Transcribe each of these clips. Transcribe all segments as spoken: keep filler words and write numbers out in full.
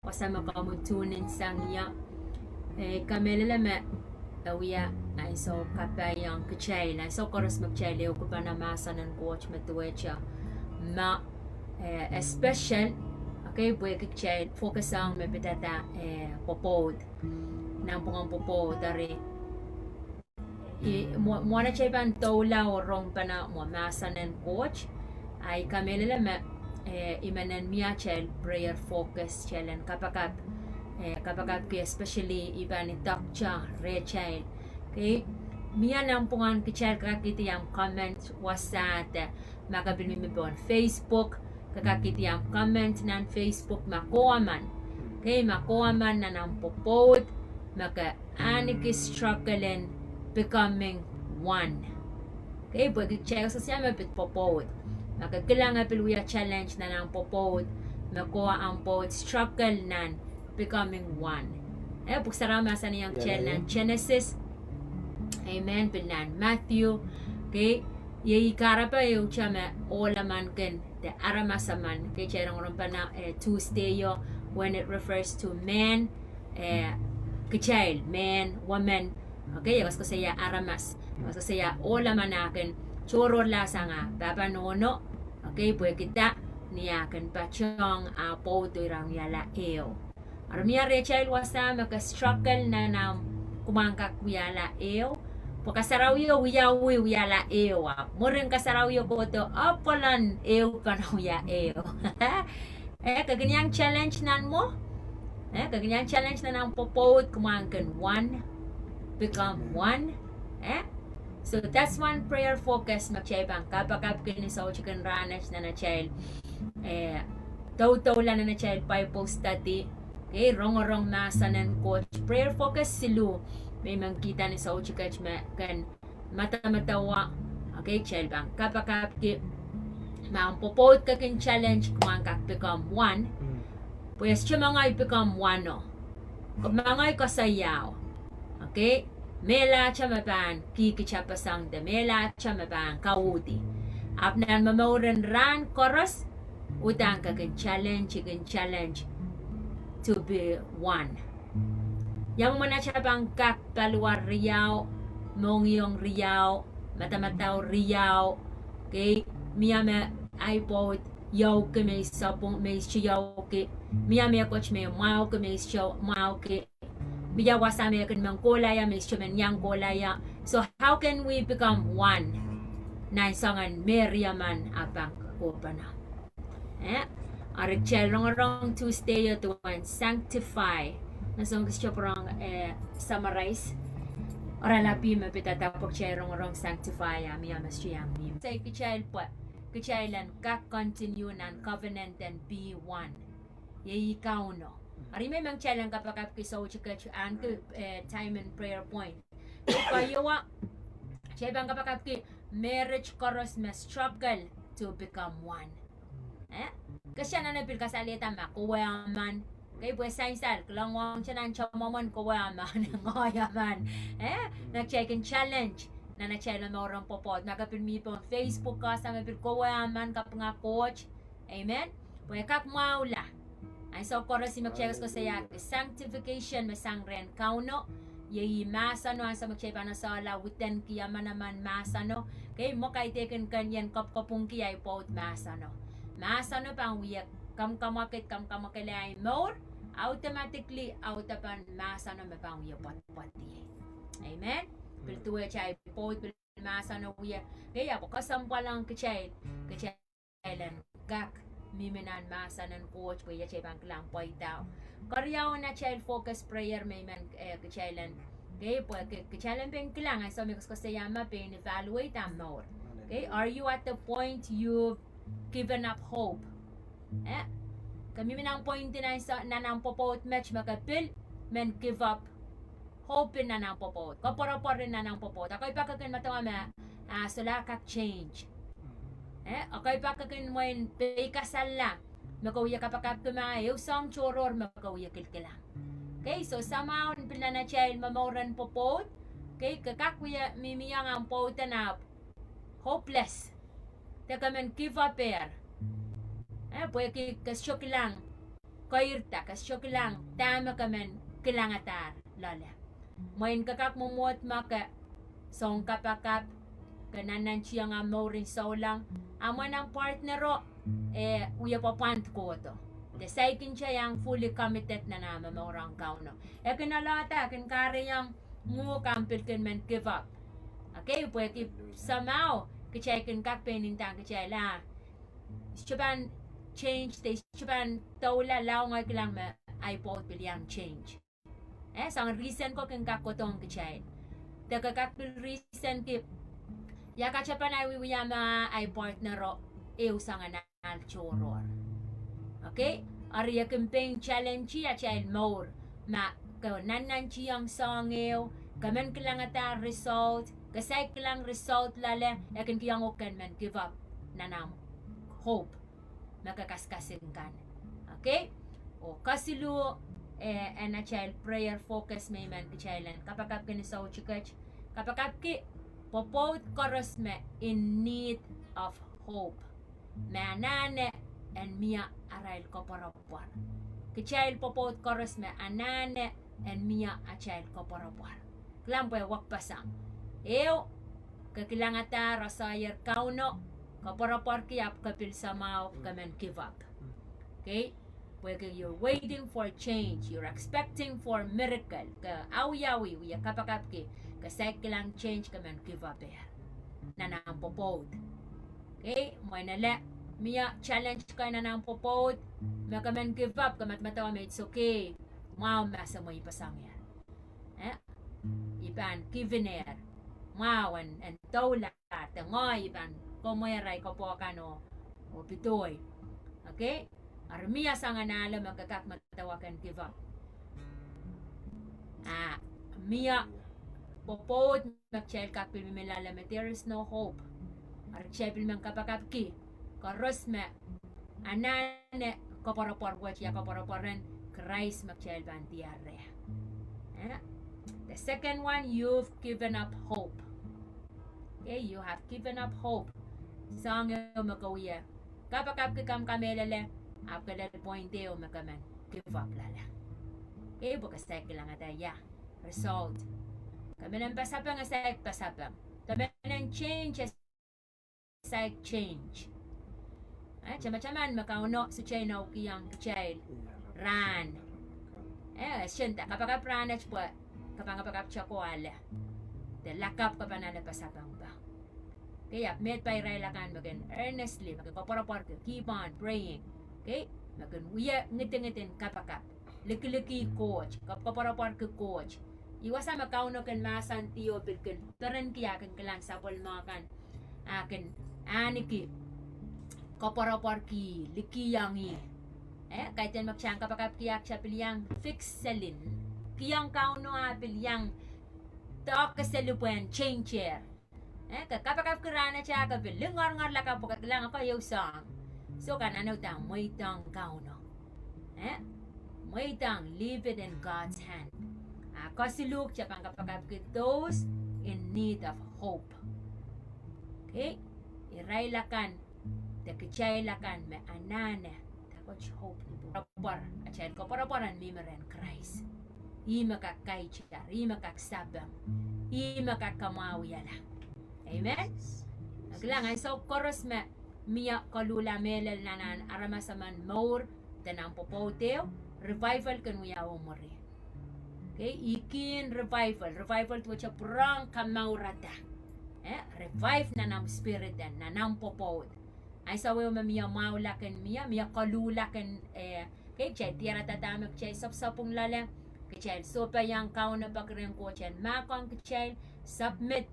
wasa me komw tune in sang ie. Eh, kamehlele me e wia ansou kapaiong kitail, ansou koaros me kitail ehukipene mahsen en Koht me duwehte ma, eh, especially, okay, pwehki kitail focus ong me pidada, eh, pwopwoud. Nanpwungen pwopwoud, eri I, mwo-, mwohn atail pahn doula oh rongpene mwo mahsen en Koht, a I kamehlele me, eh, I men en mie atail prayer focus, atail en kapakap, eh, kapakapki especially I pahn idokte rehtail. Okay, mie nanpwungen kitail kak kihdi ahmw comment wasahte, ma ke pil mihmi pohn Facebook, ke kak kihdi ahmw comment nan Facebook ma kowe emen. Okay, ma kowe emen nan ahmw pwopwoud me ke ahneki struggle en becoming one. Okay, pwehki kitail koasokoasoia me pid pwopwoud. Ma ke kilang e pil wia challenge nan ahmw pwopwoud, me kowe ahmw pwopwoud struggle nan becoming one. Eh, Pwuhk Sarawi mahsanihong kitail nan Genesis, amen, pil nan Matthew. Okay, iei kahrepe ehute me ohl emen kin de aramas emen. Okay, kitail rongorongpene, eh, Tuesday o, when it refers to man, eh, kitail, man, woman. Okay, e koasokoasoia aramas. E koasokoasoia ohl emen ah kin tohrohrla sang ah pahpa nohno. Okay, pwehki dah? Ni ah kin patohng ah pwoud oh irail wiahla ehu. Eri mie rehtail wasa me ke struggle nan ahmw, kumwa en kak wiahla ehu. Pwe kasarawio wiawi wiahla ehu, ahpw mwurin kasarawio kohdo apwal en ehu pahn wia ehu. Eh, ke kin iang challenge nan mwo? Eh, ke kin iang challenge nan ahmw pwopwoud kumwa en kin one, become one? Eh? So that's one prayer focus me kitail pahn kapakapki ni soutik en rahnwet nan atail, eh, doudoula nan atail Bible study. Okay, rongorong mahsen en Koht. Prayer focus siluh me I men kihda ni soutik et me ken madamadau. Okay, kitail pahn kapakapki ma ahmw pwopwoud ke kin challenge, kumwa en kak become one. Pwe e sohte mengei become one o. Mengei koasoiao. Okay, mehlahte me pahn kihkitapeseng de mehlahte me pahn kauhdi. Ahpw nan momouren rahn koaros, uhdahn ke kin challenge, kin challenge to be one. Ia mwomwen atail pahn kak paliwar riau, mohngiong riau, madamadau riau? Okay, mie me ahi pwoud iouki me I sohte iouki. Mie mehkot me mwahuki me I sohte mwahuki. Mie wasa me kin men kohla ie me I sohte men iang kohla ie. So how can we become one nan soangen me riemen ah pahn kohpene? Eh? Eri kitail rongorong Tuesday o duwen sanctify. Nan soangen kitail pwurehng, eh, summarize oaralap me pidada pwe kitail rongorong sanctify, ah mie me sohte iang mihmi. Kitail pwe kitail en kak continue nan covenant en be one. Iei Kauno. Eri me I men kitail en kapakapki soutik et ahneki, eh, time en prayer point. Keieu, kitail pahn kapakapki me rehtail koaros me struggle to become one. Eh? Ke sohte anahne pil kasalehda ma kowe emen. Okay, pwe sansal kilang wahngte nan tamwomwen kowe emen, ngehi emen. Eh? Ma kitail kin challenge nan atail momour en pwopwoud. Ma ke pil mih pohn Facebook, ke sehse me pil kowe emen, kapinga Koht. Amen. Pwe e kak mwahula. Ansou koaros me kitail koasokoasoiahki sanctification me sang rehn Kauno. Iei mahseno, ansou me kitail pahn esehla uhdahn kin manaman mahseno. Okay, mwo kaidehkin ken ien kopkopwungki ahi pwoud mahseno. Mahseno pahn wie kamwakamwakid, kamwakamwakele ahi mour. Automatically, audepen mahseno me pahn wie pwotpwodiei. Amen. Pil duwehte ahi pwoud pil mahseno wie. Okay, ahpw kesempwal ong kitail, kitail en kak mihmi nan mahsen en Koht pwe iei atail pahn kilang pweidao. Keriau en atail focus prayer me I men, eh, kitail en, okay, pwe ki-, kitail en pein kilang ansou me koasokoasoia ma pein evaluate ahmw mour. Okay, are you at the point you've given up hope? Eh? Ke mihmi nan point nan sa-, nan ahmw pwopwoud met me ke pil men give up hope nan ahmw pwopwoud, koapworopwor nan ahmw pwopwoud. Ekei pak ke kin medemedewe me, ah, solahr kak change. Eh, ekei pak ke kin mwein peikasalla me ke wie kapakapki ma ehu soahng tohrohr me ke wie kilkilang. Okay, so somehow pil nan atail momour en pwopwoud, okay, ke kak wie mihmi ong ahmw pwopwoud en ahpw hopeless. De ke men give up ehr. Eh, pwehki ke sohte kilang keirda, ke sohte kilang dahme ke men kilangadahr loale. Mwein ke kak mwomwohd ma ke soun kapakap, ke nannantiong ahmw mour en souleng, a mwein ahmw partnero e wie pwapwand kohdo, de saikinte iang fully committed nan ahmw momour ong Kauno. E kin alehda, e kin kahrehiong uhk ahmw pil kin men give up. Okay, pwehki somehow kitail kin kak pein ndahng kitail, ah, sohte pahn change, de sohte pahn doula, lao ngehi kilang me ahi pwoud pil iang change. Eh, soangen reason ko kin kak kohdohng kitail. De ke kak pil reasonki, ia katepen ahi wiewia ma ahi partnero ehu soangen ahl tohrohr. Okay? Eri e kin pein challenge atail mour. Ma ke nannantiong soahng ehu, ke men kilangadahr result, ke saik kilang result loale, e kin kihong uhk ken men give up nan ahmw hope me ke kasikasik kan. Okay? Oh kesiluh, eh, en atail prayer focus me I men kitail en kapakapki ni soutik et, kapakapki pwopwoud koaros me in need of hope, me anahne en mie arail koapworopwor. Kitail pwopwoud koaros me anahne en mie atail koapworopwor. Kilang pwe wekpeseng. Ehu, ke kilangadahr asoier Kauno, koapworopworki, ahpw ke pil somehow ke men give up. Okay? Pwehki you're waiting for change, you're expecting for miracle. Ke awiawi, wie kapakapki, ke saik kilang change, ke men give up er nan ahmw pwopwoud. Okay? Mwein ale mie challenge kei nan ahmw pwopwoud me ke men give up, ke madamadau me it's okay, mwahu ma se mweipeseng er. Eh? I pahn give in er. Mwahu, en, en doula, de ngehi I pahn komwehrail koapwokan oh, oh pedoil. Okay? Eri mie soangen ahlo me ke kak madamadau ken give up. Ah, mie pwopwoud me kitail kak pil mihmi loale me there is no hope. Eri kitail pil men kapakapki koaros me anahne koapworopwor wet, ia koapworopworen Krais me kitail pahn diar reh. Eh? The second one, you've given up hope. Okay, you have given up hope. Soahng ehu me ke wie kapakapki, ke kamehlele, ahpw ke lel point ehu me ke men give up loale. Okay, pwe ke saik kilangada ia result. Ke men en pasapeng, e saik pasapeng. Ke men en change, e saik change. Eh, tamataman me Kauno sohte inoukihong kitail rahn. Eh, senda kapakap rahnwet pwe ke pahn kapakap toko ale, de lakapw ke pahn ale pasapeng pah. Okay, ahpw meid pai irail akan me kin earnestly, me kin koapworopworki, keep on praying. Okay, me kin wie ngidingid en kapakap, likiliki Koht, koapworopworki Koht. Ih wasa me Kauno kin mahsanih oh pil kin perenki, a kin kilang sapwellime kan, a kin ahneki koapworopworki, likihong ih. Eh, kaidehn me kitail en kapakapki, a kitail pil iang fix selin, kihong Kauno a pil iang doahke seli pwehn change er. Eh, ke kapakapki rahnwet, a ke pil lingorngor lakapw pwe ke kilang oko ehu soahng. Soh, ke anahne uhdahn mweidohng Kauno. Eh, mweidohng, leave it in God's hand. A kesiluh, kitail pahn kapakapki those in need of hope. Okay? Irail akan, de kitail akan me anahne, dahkot hope ni pwopworopwor, atail koapworopwor en mihmi rehn Krais. Ih me kak kaitar, ih me kak sapeng, ih me kak kamwahwihala. Amen? Kilang, ansou koaros me mie koluhla mehlel nan ahn aramas emen mour, de nan pwopwoud ehu, revival kin wia oh mwuri. Okay, ih kihn revival, revival duwehte pwurehng kamourada. Eh, revive nan ahmw spirit en, nan ahmw pwopwoud. Ansou ehu me mie mwahula kin mie, mie koluhla kin, eh, okay, kitail diarada dahme kitail sapwsapwung loale, kitail sohpeiong Kauno, peki rehn Koht en mahkohng kitail, submit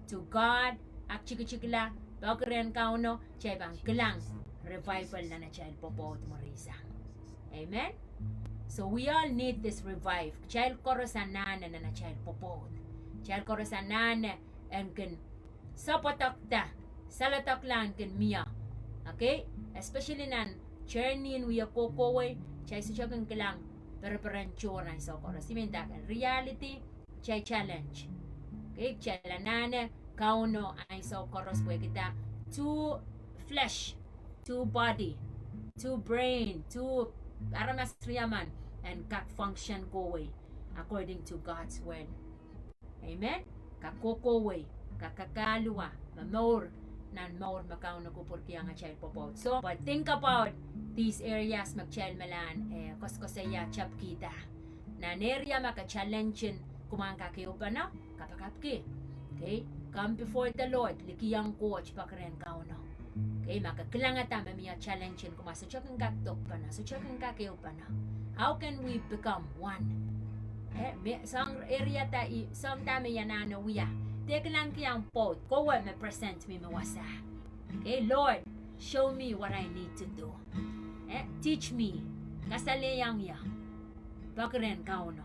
to God, aktikitikla, peki rehn Kauno, kitail pahn kilang revival nan atail pwopwoud mwurin sang. Amen. So we all need this revive. Kitail koaros anahne nan atail pwopwoud. Kitail koaros anahne en kin sapwadokda, saledekla en kin mie. Okay? Especially nan journey en wie kohkohwei, kitail sohte kin kilang pereperen tohr ansou koaros. I mean, that reality, kitail challenge. Okay, kitail anahne Kauno ansou koaros pwehki dah, two flesh, two body, two brain, two aramas riemen en kak function kohwei according to God's will. Amen. Kak kohkohwei, kak kakaluwa, me mour nan mour me Kauno kupwurkiong atail pwopwoud. So, but think about these areas me kitail mehlel, eh, koasoakoasoia tepkihda. Nan area me ke challenge en kumwa en kak ehupene, kapakapki. Okay? Come before the Lord, likiong Koht peki rehn Kauno. Okay? Ma ke kilangada me mie challenge en kumwa sohte kin kak dokpene, sohte kin kak ehupene. How can we become one? Eh, me, soang area da i, soang da me I anahne wia. De kilang kiong pwoud, kowe me present mihmi wasa. Okay, Lord, show me what I need to do. Eh, teach me. Kasalehiong ie. Peki rehn Kauno.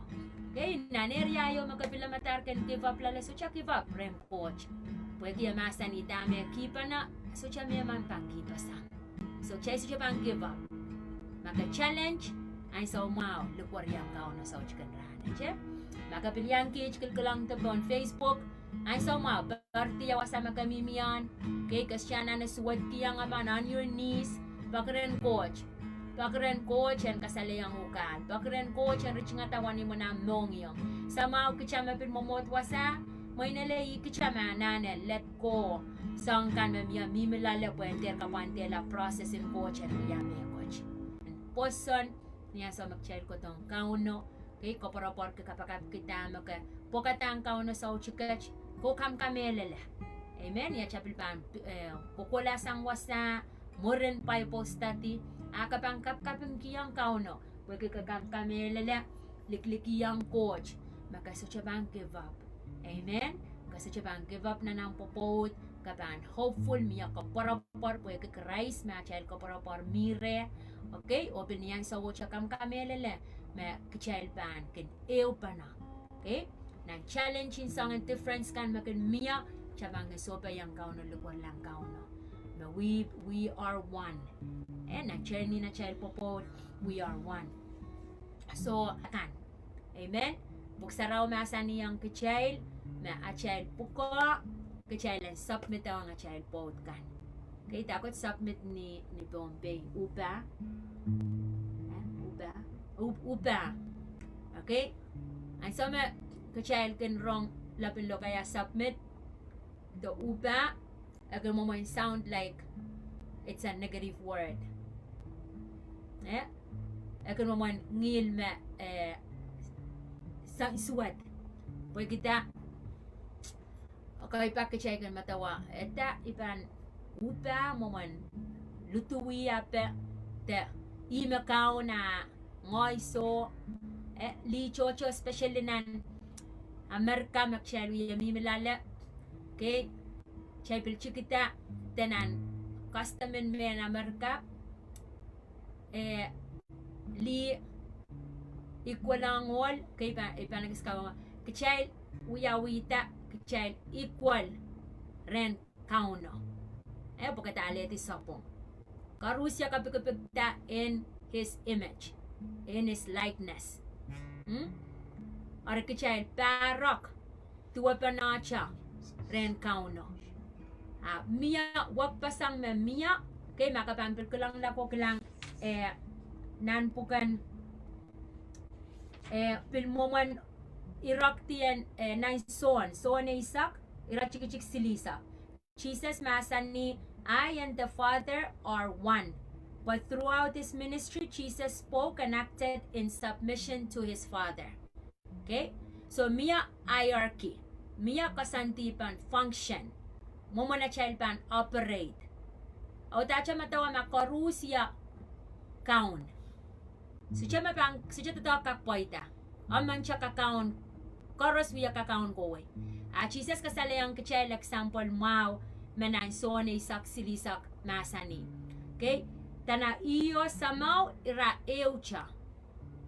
Okay, nan area ieu me ke pil mehlel ken give up loale, sohte give up rehn Koht. Pwehki e mahsanih dahme kihpene, sohte mehmen pahn kihpeseng. So, kitail sohte pahn give up. Ma ke challenge, ansou mwahu likwerih Kauno soutikin rahnwet. Ma ke pil iang kiht kilkilangdo pohn Facebook, ansou mwahu, poaridi ia wasa me ke mihmi ong. Okay, ke sohte anahne suwedkiong emen, on your knees, peki rehn Koht. Peki rehn Koht en kasalehiong uhk ahl. Peki rehn Koht en ritingada wenihmw nan mohngiong. Soumwahu kitail me pil mwomwohd wasa, mwein ele ih kitail me anahne let go soahng kan me mie mihmi loale pwe en dehr kapwandehla process en Koht en wia mehkot. Pwoson, ni ansou me kitail kohdohng Kauno, okay, koapworopworki, kapakapki dahme ke pwokadahng Kauno soutiket, oh kamkamehlele. Amen. Ia kitail pil pahn, eh, kohkohla sang wasa, mwurin Bible study, a ke pahn kapkapingkihong Kauno, pwehki ke kamkamehlele, likilikiong Koht, ma ke sohte pahn give up. Amen. Ke sohte pahn give up nan ahmw pwopwoud, ke pahn hopeful, mie koapworopwor, pwehki Krais me atail koapworopwor mi reh. Okay, oh pil ni ansou oh kitail kamkamehlele, me kitail pahn kin ehupene. Okay, nan challenge en soangen difference kan me kin mie, kitail pahn kin sohpeiong Kauno, likwerlahng Kauno. Me we, we are one. Eh, nan journey en atail pwopwoud, we are one. So, kan. Amen. Pwuhk Sarawi mahsanihong kitail, me atail pwukoa, kitail en submit ong atail pwoud kan. Okay, dahkot submit ni, ni Pohnpei, upa. Eh, upa. Up-, upa. Okay. Ansou me kitail kin rong lapin lokaia submit, de upa, e kin mwomwen sound like it's a negative word. Eh? E kin mwomwen ngihl me, eh, sa-, suwed. Pwehki da, okay, pak kitail kin medewe, eh, da I pahn upa mwomwen luduwiape, de ih me Kaun a ngehi soh, eh, lih tohto, especially nan Amerika me kitail wie mihmi loale. Okay, kitail pil tikida de nan custom en mehn Amerika, eh, lih equal ong ohl, okay, I pahn, I pahn ekis kawehwe, kitail wiawihda, kitail equal rehn Kauno. Eh, pwehki da alehdi sapwung. Koaros kapikipikda in his image, in his likeness. Hmm? Eri kitail pahrek duwepene rehn Kauno. A mie wekpeseng me mie, okay, ma ke pahn pil kilangla ko kilang, eh, nan pwuken, eh, pil mwomwen irekdi en, eh, nan Sohn, Sohn eisek, iretikitik silihsek. Jesus mahsanih, I and the Father are one. But throughout his ministry, Jesus spoke and acted in submission to his Father. Okay? So, mie hierarchy. Mie koasoandi pahn function. Mwomwen atail pahn operate. Udahte medewe ma koaros ie kaun. Sohte me pahn, sohte doadoahk kak pweida. Emen te kakaun, koaros wie kakaun kohwei. A Sises kasalehiong kitail example mwahu, me nan Sohn eisek silihsek mahsanih. Okay? Dene ih oh Sahmo ira ehute.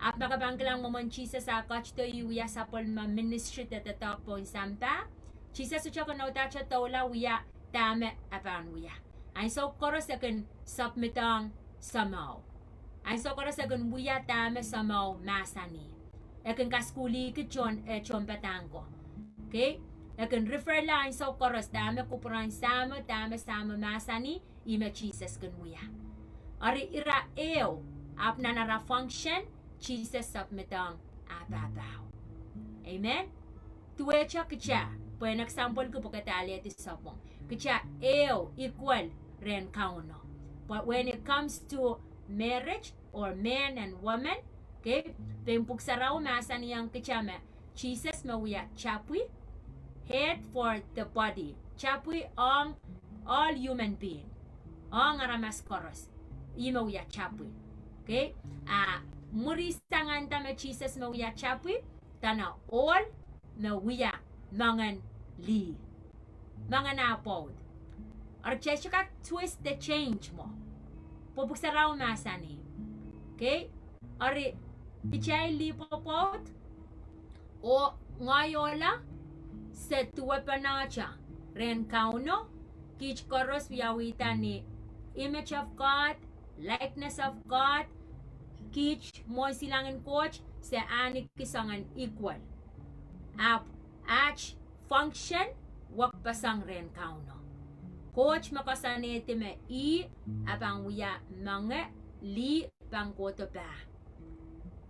Ahpw ma ke pahn kilang mwomwen Sises a ketido ih wia sapwellime ministry de doadoahk pohn sampah. Sises sohte kin udahte doula wia dahme e pahn wia. Ansou koaros e kin submit ong Sahmo. Ansou koaros e kin wia dahme Sahmo mahsanih. E kin kasukuhlihki tohn, eh, tohnpadahk ko. Okay? E kin referla ansou koaros dahme kupwuren Sahmo, dahme Sahmo mahsanih, ih me Sises kin wia. Eri ira ehu, Ahpw nan ara function, Sises submit ong ah pahpao. Amen. Duwehte kita, pwe en example ki pwekada alehdi sapwung. Kita ehu equal rehn Kauno. But when it comes to marriage or man and woman, okay, pein Pwuhk Sarawi mahsanihong kita me Sises me wia tapwi, head for the body. Tapwi ong all human being. Ong aramas koaros. Ih me wia tapwi. Okay? A mwuri sang nda me Sises me wia tapwi, dene ohl me wia moangen lih. Moangen ah pwoud. Eri kitail sohte kak twist de change mwo. Pwe Pwuhk Sarawi mahsanih. Okay? Eri kitail lih pwopwoud, oh ngehi ohla, se duwepene rehn Kauno, kiht koaros wiawihda ni image of God, likeness of God, kiht mwohn silangin Koht, se ahneki soangen equal. Ahpw aht function, wekpeseng rehn Kauno. Koht me koasoanehdi me ih, a pahn wia moange, lih pahn kohdo pah.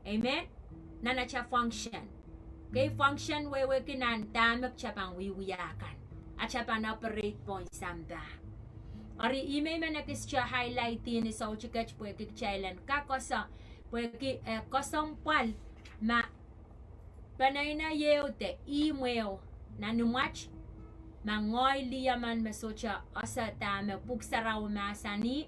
Amen. Nan ata function. Okay, function wehwehki nan dahme kita pahn wiewia kan. Ata pahn operate pohn sampah. Eri ih me I men ekiste highlight ni soutik et pwehki kitail en kak koasoia, pwehki, eh, koasoapwal ma peneinei ehu de ihmw ehu nan imwet, ma ngehi lih emen me sohte ese dahme Pwuhk Sarawi mahsanih,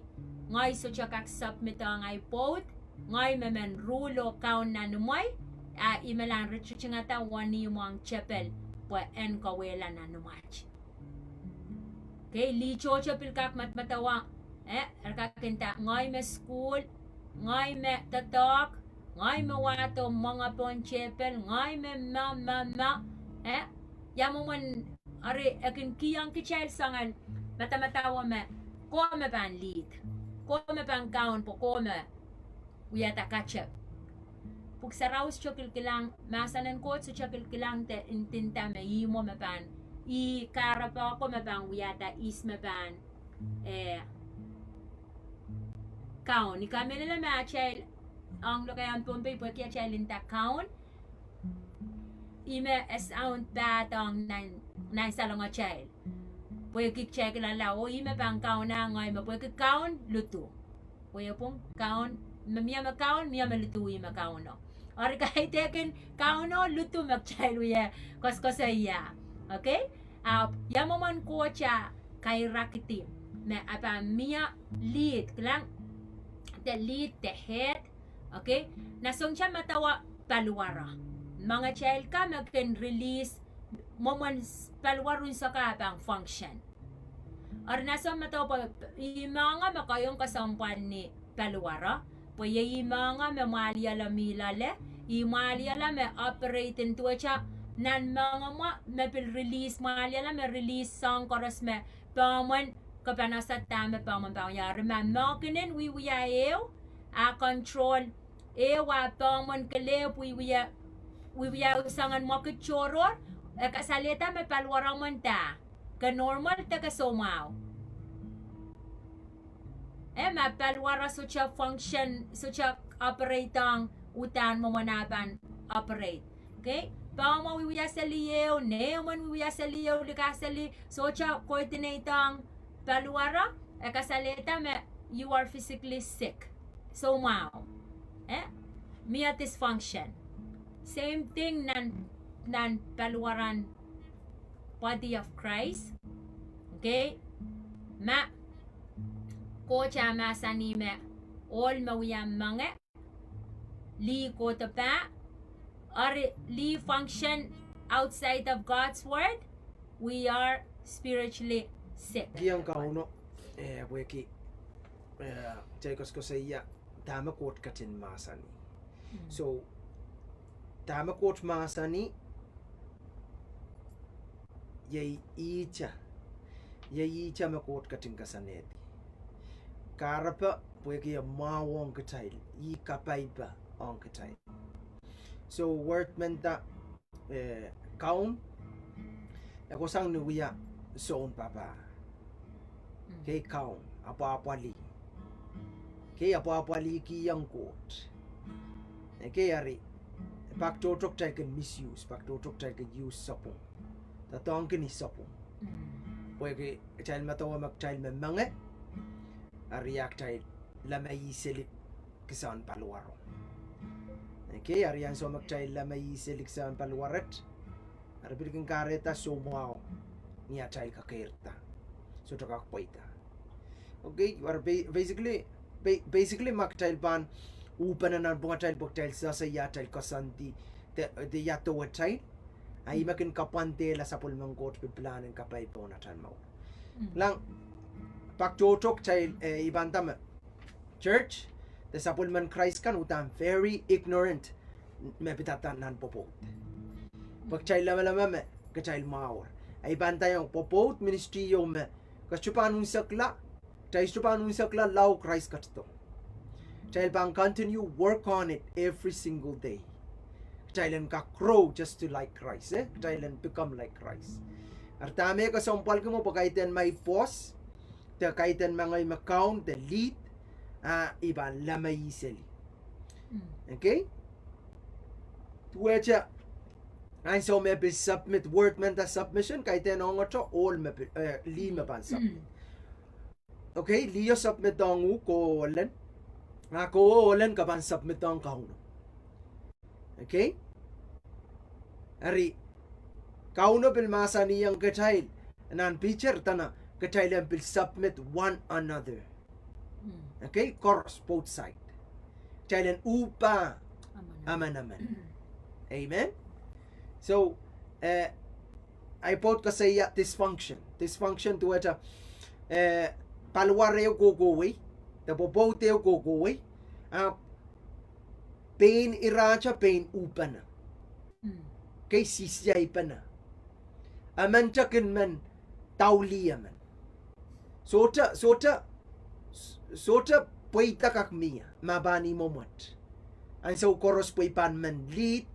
ngehi sohte kak submit ong ahi pwoud, ngehi me men rule oh kaun nan imwei, a I men ritikada wenihmw ong tepel, pwe en kawehla nan imwet. Okay, lih tohto pil kak medemedewe, eh, eri kak nda, ngehi me sukuhl, ngehi me doadoahk, ngehi me wahdo mwenge pohn tepel, ngehi me me, me, me, eh, ia mwomwen, eri e kin kihong kitail soangen medemedewe me, kowe me pahn lead, kowe me pahn kaun, pwe kowe me wiahda katep. Pwuhk Sarawi sohte kilkilang, mahsen en Koht sohte kilkilang de ndinda me ihmwo me pahn, ih kahrepe ko me pahn wiahda ihs me pahn, eh, kaun. I kamehlele me atail, ong lokaiahn Pohnpei pwehki atail nda kaun, ih me e sound bad ong nan, nan salongatail. Pwehki kitail kilala, oh ih me pahn kaun ah ngehi me pwehki kaun lidu. Pwe pwung kaun, me mie me kaun, mie me lidu ih me Kauno. Eri kaidehkin kaun oh lidu me kitail wie koasokoasoia. Okay? Ahpw ia mwomwen Koht a kairakidi me a pahn mie lead, kilang, de lead, de head. Okay? Nan sounta medewe paliwaro. Moangatail ka me kin release, mwomwen paliwar unsek a pahn function. Eri nan sounta medewe pwe ih moange me kohiong kesempwal ni paliwaro. Pwe iei ih moange me mwahliala mi loale, ih mwahliala me operate en duwehte nan moange mwo me pil release, mwahliala me release soahng koaros me pehmwen, ke pahn ese dahme pehmwen pahn wia. Eri ma moakinen wiewia ehu, a control ehu a pehmwen kelehpw wiewia, wiewia soangen mwekid tohrohr, e kasalehda me paliwaramwen da, ke normal de ke soumwahu. Eh, ma paliwaro sohte function, sohte operate ong uhdahn mwomwen ah pahn operate. Okay? Pehmwen wiewia seli ehu, nehmwen wiewia seli ehu, likaseli, sohte coordinate ong paliwaro, e kasalehda me you are physically sick. Soumwahu. Eh? Mie dysfunction. Same thing nan, nan paliwaran body of Christ. Okay? Ma Koht a mahsanih me ohl me wia moange, lih kohdo pah, eri lih function outside of God's word, we are spiritually sick. Kihong Kauno, eh, pwehki, eh, kitail koasokoasoia dahme Koht ketin mahsanih. So, dahme Koht mahsanih, iei ihte, iei ihte me Koht ketin koasoanehdi. Kahrepe pwehki e mwahu ong kitail, ih kapaipe ong kitail. So, word menda, eh, kaun, e kohsang ni wia sounpapah. Okay, kaun, apwahpwalih. Kei, apwahpwalihkihong Koht. Kei, eri, pak tohto kitail kin misuse, pak tohto kitail kin use sapwung. Doadoahngki ni sapwung. Pwehki kitail medewe me kitail me menge, eri a kitail lamaiseli kisehn paliwaro. Kei, eri ansou me kitail lamaiseli kisehn paliwaret, eri pil kin kahrehda soumwahu ni atail kakeirda. Sohte kak pweida. Kei, eri ba-, basically, ba-, basically ma kitail pahn uhpene nanpwungatail pwe kitail sehse ia atail koasoandi, de, de ia dewetail, a ih me kin kapwandehla sapwellimen Koht pil pilahn en kapai pohn atail mour. Kilang, pak tohto kitail, eh, I pahn nda me church, de sapwellimen Krais kan uhdahn very ignorant me pidada nan pwopwoud. Pwe kitail lemeleme me kitail mwahuwih. A I pahn ndahiong pwopwoud ministry ieu me ke sohte pahn unsekla, kitail sohte pahn unsekla lao Krais ketido. Kitail pahn continue work on it every single day. Kitail en kak grow just to like Christ, eh? Kitail en become like Christ. Eri dahme kesempwalki mwo pwe kaidehn ma I boss, de kaidehn ma ngehi me kaun, de lead, a I pahn lamaiseli. Kei? Duwehte ansou me pil submit, word me nda submission, kaidehn ongete ohl me pil, eh, lih me pahn submit. Kei, liho submit ong uh, kowe ohlen. A kowe ohlen ke pahn submit ong Kauno. Kei? Eri, Kauno pil mahsanihong kitail nan Piter dene kitail en pil submit one another. Kei, koaros, both side. Kitail en uhpah emenemen. Amen. So, eh, I pwoud koasoia dysfunction. Dysfunction duwehte, eh, paliwar ehu kohkohwei, de pwopwoud ehu kohkohwei, a pein irahte pein uhpene. Kei, sihsiaipene. Emente kin men daulih emen. Sohte, sohte, sohte pweida kak mie ma pahn ih mwomwet. Ansou koaros pwe I pahn men lead,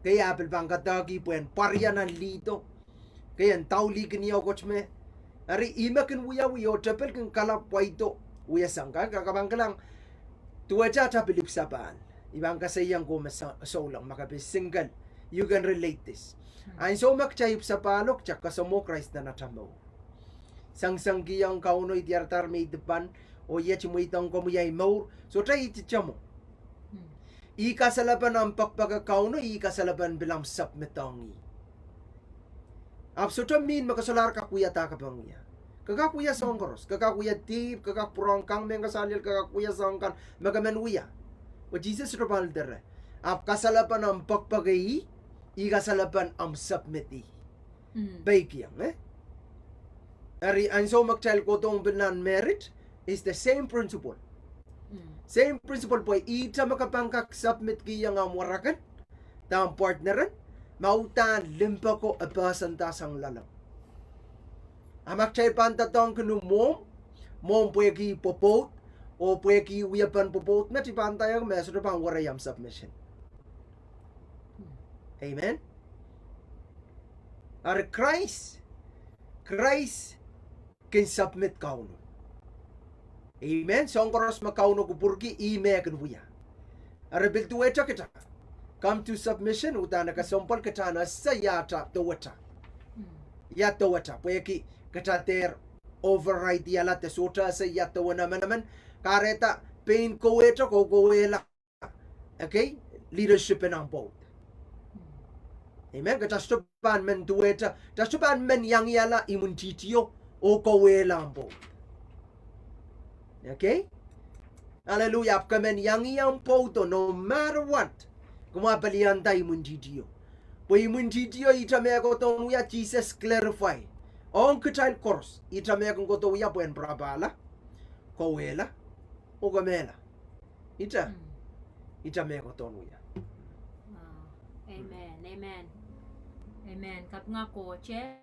kei, a pil pahn kadehki pwehn pwaria nan lead o. Kei, en daulihki ni o Koht me. Eri ih me kin wiawi oh tepil kin kalapw pwaido wia soahng kan, ke pahn kilang, duwehte ata pil ipwsapahl. I pahn koasoiong kowe me souleng, ma ke pil single, you can relate this. Ansou me kitail ipwsapahlo, kitail kasamwo Krais nan ata mour. Sengisengkihong Kauno, I diaradahr me I dipan, oh iet I mweidohng komwi ahi mour, sohte ihte mwo. Ih kasalepen ahmw pekipek Kauno, ih kasalepen pil ahmw submit ong ih. Ahpw sohte mihn me ke solahr kak wia dahkei pahn wia. Ke kak wia soahng koaros, ke kak wia dihp, ke kak pwurehng kang mehn kasaliel, ke kak wia soahng kan me ke men wia. Pwe Sises sohte pahn lide reh. Ahpw kasalepen ahmw pekipek ih, ih kasalepen ahmw submit ih. Peikiong, eh? Eri ansou me kitail kohdohng pil nan marriage, is the same principle. Same principle pwe ihte me ke pahn kak submit kihong ahmw warek en, de ahmw partner en, ma uhdahn limpoak o e pwosonda sang loalomw. A ma kitail pahn doadoahngki ni mwohmw, mwohmw pwehki pwopwoud, oh pwehki wiepen pwopwoud met, I pahn ndahiong me sohte pahn werei ahmw submission. Amen. Eri Krais, Krais kin submit Kauno. Amen. Soahng koaros me Kauno kupwurki, ih me e kin wia. Eri pil duwehte kita come to submission, uhdahn e kesempwal kita en ese ia ata dewehte. Ia dewehte, pwehki kita dehr override-ihala de sohte ese ia dewen emenemen, kahrehda pein kowehte kohkohwehla. Ekei, leadership en ahmw pwoud. Amen. Kita sohte pahn men duwehte, kita sohte pahn men iangihala imwintihtio oh kowehla ahmw pwoud. Ekei? Hallelujah. Ahpw ke men iangie ahmw pwoudo, no matter what. Kumwa pelianda imwintihtio. Pwe imwintihtio ihte me kohdohn wia, Sises clarify ong kitail koaros, ihte me kin kohdo wia pwehn pirapahla, kowehla, oh kemehla. Ihte, ihte me kohdohn wia. Amen, amen. Amen. Kapinga Koht, eh,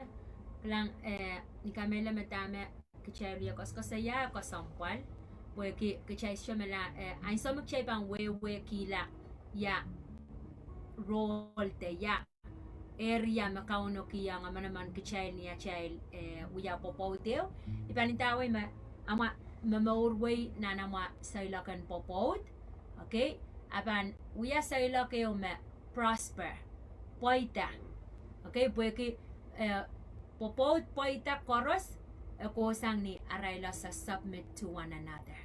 kilang, eh, ni kamehlele me dahme kitail wia koasoakoasoia kesempwal, pwehki kitail sohte mehla, eh, ansou me kitail pahn wehwehkihla ia role de ia area me Kauno kihong emenemen kitail ni atail, eh, wia pwopwoud ehu. I pahn ndawei me, amwa, momourwei nan amwa seiloak en pwopwoud. Okay? A pahn wia seiloak ehu me prosper, pweida. Okay? Pwehki, eh, pwopwoud, pweida koaros, e kohsang ni arail ese submit to one another.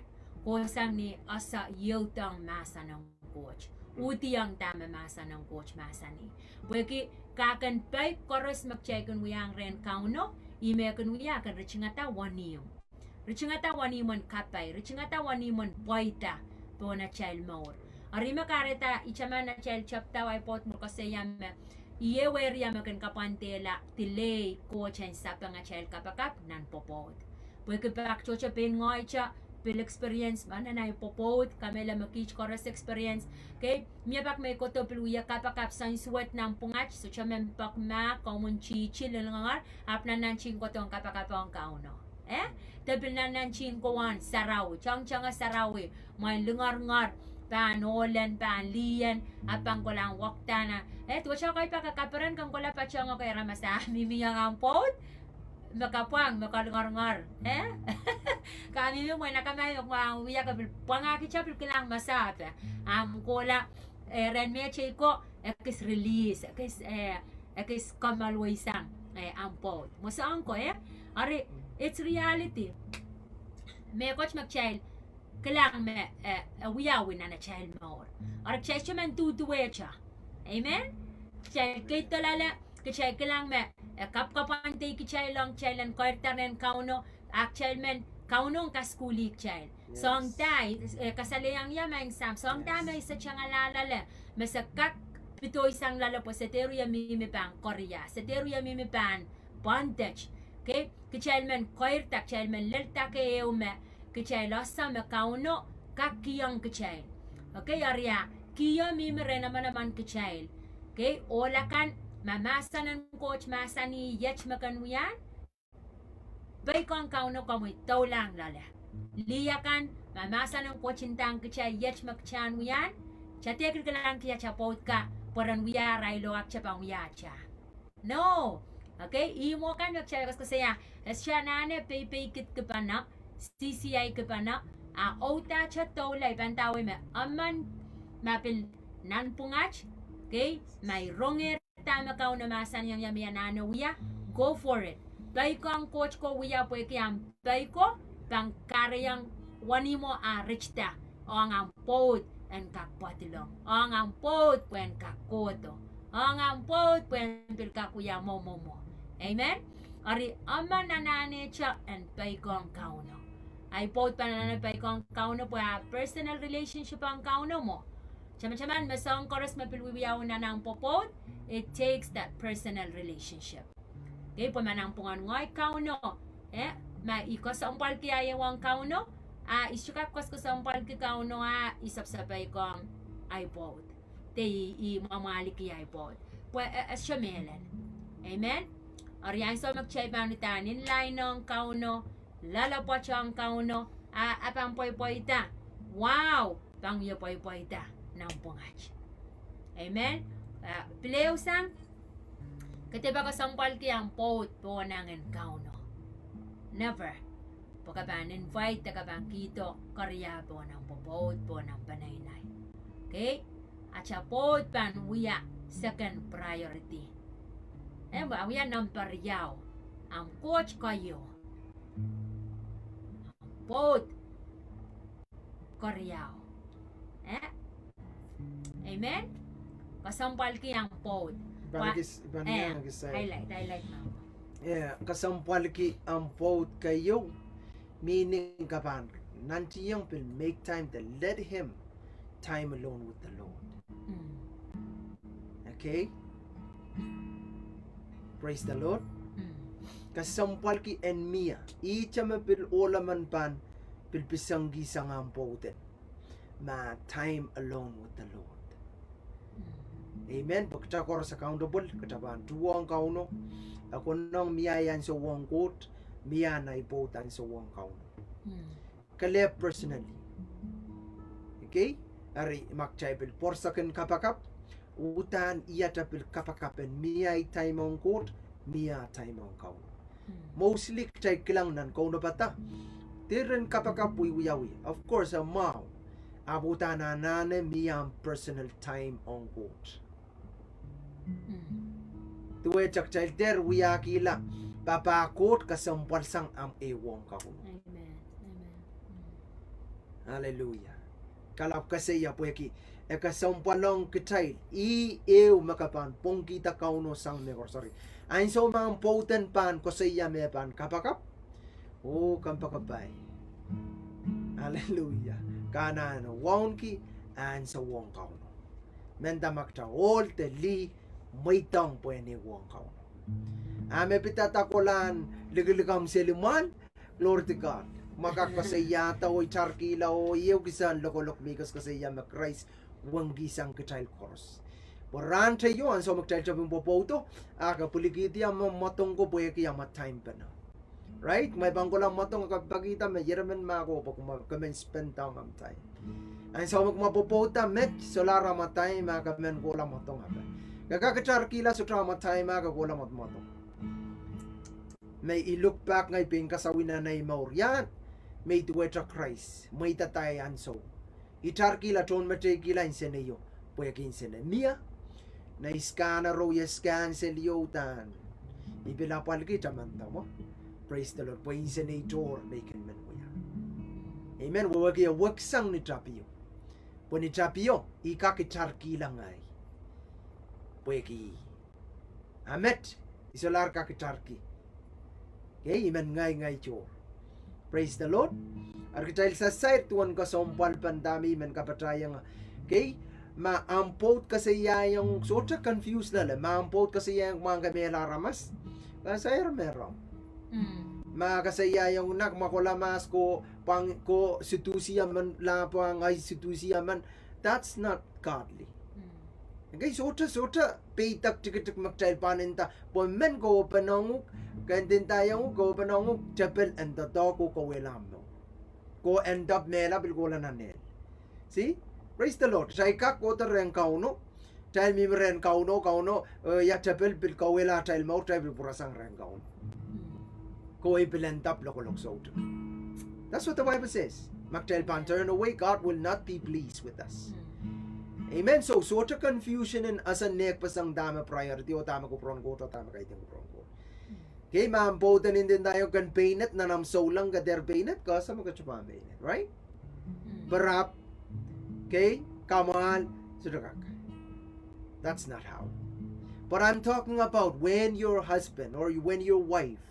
Kohsang ni ese ioudohng mahsen en Koht, uhdiong dahme mahsen en Koht mahsanih. Pwehki kahrehda peik koaros me kitail kin wiahiong rehn Kauno, ih me kin wia kin ritingada wenihmw. Ritingada wenihmw en kapai, ritingada wenihmw en pweida pohn atail mour. Eri me kahrehda I taman atail tepda ahi pwoud me koasoia me, ih ehu area me kin kapwandehla delay Koht en sapeng atail kapakap nan pwopwoud. Pwehki pak tohto pein ngoahi te pil experience ma nan ahi pwopwoud, kamehlele me kiht koaros experience. Okay, mie pak me I kohdo pil wia kapakap soansuwed nanpwungat, sohte men pak ma komw en tihti lilngangar, ahpw nannantihong kohdohng kapakap ong Kauno. Eh? De pil nannantihong kohwahn sarawi, tongtonge sarawi, mwein lingeringerin pahn ohlen, pahn lih en, a pahn kolahng wekdahn. Eh, duwehte koaros pak e kaperen ken kohla patohng koaros, masa mihmi ong ahmw pwoud me kapwang, me kalingeringerin, eh? Ka mihmi mwein akamai me kumwail wia ke pil pwangahkihte pil kilang masape. Ahmw kohla, eh, rehn mehtei ko, ekis release, ekis, eh, ekis kommoalweisang, eh, ahmw pwoud. Mwo soang ko, eh? Eri, it's reality. Mehkot me kitail kilang me, eh, e wiawi nan atail mour. Eri kitail sohte men duhduwehte. Amen? Kitail keid dollala, kitail kilang me, eh, kapwkapwandei kitail ong kitail en keirda rehn Kauno, a kitail men Kauno en kasukuhlih kitail. Soahng da, eh, kasalehiong ie maing Sahm, soahng da me I setengalahla loale, me se kak pedoisang loale pwe se dehr wie mihmi pahn koaros, se dehr wie mihmi pahn bondage. Okay? Kitail men keirda, kitail men lel dake ehu me kitail ese me Kauno kak kihong kitail. Okay, eri a kio mihmi rehn emenemen kitail. Okay, ohl akan, ma mahsen en Koht mahsanih iet me ken wiahiong, peikiong Kauno komwi doulahng loale. Lih akan, ma mahsen en Koht ndahng kitail iet me kitail en wiahiong, kitail dehr kilkilang ki atail pwoud ka, pwe ren wia arail oh kitail pahn wia atail. No. Okay, ih mwo kan me kitail koasokoasoia, e sohte anahne peipeikidkipene, sisiaikipene, a uhdahte doula. I pahn ndawei me emen ma pil nanpwungat, okay, ma I rongehr dahme Kauno mahsanihong ie me I anahne wia, go for it. Peikiong Koht ko wia pwehki ahmw peiko pahn kahrehiong wenihmwo ah ritida ong ahmw pwoud en kak pwadilong, ong ahmw pwoud pwehn kak kohdo, ong ahmw pwoud pwehn pil kak wia mwomwohmwo. Amen? Eri emen anahnehte en peikiong Kauno. Ahi pwoud pahn anahne peikiong Kauno pwe ah personal relationship ong Kauno mwo. Tamataman me soahng koaros me pil wiewiawi nan ahmw pwopwoud, it takes that personal relationship. Okay, pwe ma nanpwungen ngoahi Kauno, eh, ma I kesempwalki ahi ehu ong Kauno, a I sohte kak kes-, kesempwalki Kauno a I sapsapeikiong ahi pwoud. De I, I mwamwahliki ahi pwoud. Pwe, eh, e sohte mehlel. Amen? Eri ansou me kitail pahn uhdahn in line ong Kauno, loaloapwoat ong Kauno, a, a pahn pweipweida. Wow, pahn wie pweipweida nanpwungat. Amen? A, pil ehu sang, ke dehr kesempwalki ahmw pwoud pohn angin Kauno. Never. Pwe ke pahn invite, ke pahn kihdo koaros pohn ahmw pwopwoud, pohn ahmw peneinei. Okay? Atail pwoud pahn wia second priority. Eh, pahn wia nempe riau. Ahmw Koht keieu. Pwoud keriau. Eh? Amen? Kesempwalki ahmw pwoud. Pahn, eh, highlight, highlight mwo. Eh, kesempwalki ahmw pwoud keieu, meaning ke pahn nantihong pil make time to let him time alone with the Lord. Okay? Praise the Lord. Kesempwalki en mie. Ihte me pil ohl emen pahn pil pisengkihsang ahmw pwoud en ma time alone with the Lord. Amen. Pwe kitail koaros accountable, kitail pahn tuhwong Kauno. E konehng mie ahi ansou ong Koht, mie ahi pwoud ansou ong Kauno. Kelehpw personally. Okay? Eri ma kitail pil pworsek en kapakap, uhdahn ihte pil kapakap en mie ahi time ong Koht, mie ahi time ong Kauno. Mostly kitail kilang nan kaunopada, Diren kapakap wiewiawi. Of course, a mwahu. Ahpw uhdahn anahne mie ahmw personal time ong Koht. Duwehte kitail dehr wiahkihla papah Koht kesempwal sang ahmw ehuong Kauno. Amen. Amen. Hallelujah. Kalapw koasoia pwehki e kesempwal ong kitail. Ih ehu me ke pahn pwongkihda Kauno sang mehkoaros. Ansou me ahmw pwoud en pahn koasoia me pahn kapakap, oh, kompoakepahi. Hallelujah. Ke anahne wauneki ansou ong Kauno. Mendahte ma kitail ohl de lih, mweidohng pwehn ehuong Kauno. A me pidada kolahn likilikamw seli mwahl, glory to God. Ma kak koasoiada oh itarkihla oh ehu kisehn lokolok me I koasokoasoia me Krais wengkihsang kitail koaros. Pwe rahn teio ansou me kitail tepin pwopwoudo, a ke pwilikihdi ahmw mwadong ko pwehki ahmw time pene. Right? Ma I pahn kohla mwadong, a ke pahkihda me ieremen mahkohp, pwe kumwa, ke men spend dohng ahmw time. Ansou me kumwa pwopwouda met, solahr ahmw time a ke men kohla mwadong ape. Ke kak itarkihla sohte ahmw time a ke kohla mwadong. Me I look back ngehi pein kasawih nan ei mour, ia me I duwehte Krais, mweidada ei ansou. Itarkihla, tohnmeteikihla inseneio, pwehki insenemie. Nei scan, rou ieu scan seli oh uhdahn I pil apwalki tamanda mwo. Praise the Lord. Pwe insenei tohr me I kin men wia. Amen. Wehwehki e weksang ni tapio. Pwe ni tapio I kak itarkihla ngehi. Pwehki a met, I solahr kak itarki. Okay, I men ngehi ngehi tohr. Praise the Lord. Eri kitail sasair duwen kesempwalpen dahme I men kapatahiong. Okay, ma ahmw pwoud koasoiaiong, sohte confuse loale, ma ahmw pwoud koasoiaiong kumwa en kemehla aramas, sair me rong. Ma koasoiaiong, nek ma kohla mas ko, pahn ko seduce emen, lahpo ngehi seduce emen, that's not godly. Okay, sohte, sohte peidek tikitik me kitail pahn nda, pwe men ke openong uhk, ke ndindaiong uhk, ke openong uhk, tepel en doadoahk oh kawehla mour. Ko end up mehla pil kohla nan ehl. See? Praise the Lord. Kitail kak kohdo rehn Kauno, kitail mihmi rehn Kauno, Kauno, eh, ia tepel pil kawehla atail mour, kitail pil pwurasang rehn Kauno. Ko e pil end up lokolok soutuk. That's what the Bible says. Ma kitail pahn turn away, God will not be pleased with us. Amen. So, sohte confusion en ese nehkpeseng dahme priority oh dahme kupwuren Koht oh dahme kaidehn kupwuren Koht. Okay, ma ahmw pwoud en ndindaiong ken peinet nan ahmw souleng, ke dehr peinet, ke ese me ke sohte pahn peinet, right? Perhaps, okay, kamwahl, sohte kak. That's not how. But I'm talking about when your husband or when your wife,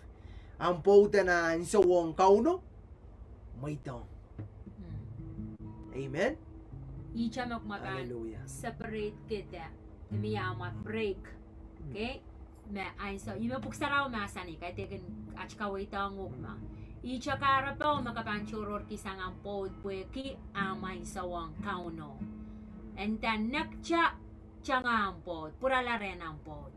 ahmw pwoud en ansou ong Kauno, mweidohng. Amen. Ihte me kumwa pahn separate kihda, mie amwa break. Okay? Me ansou, ih me Pwuhk Sarawi mahsanih, kaidehkin at kaweidohng uhk me. Ihte kahrepe me ke pahn tohrohrkihsang ahmw pwoud pwehki ahmw ansou ong Kauno. E nda nekta, tangoh ahmw pwoud, pwurala rehn ahmw pwoud.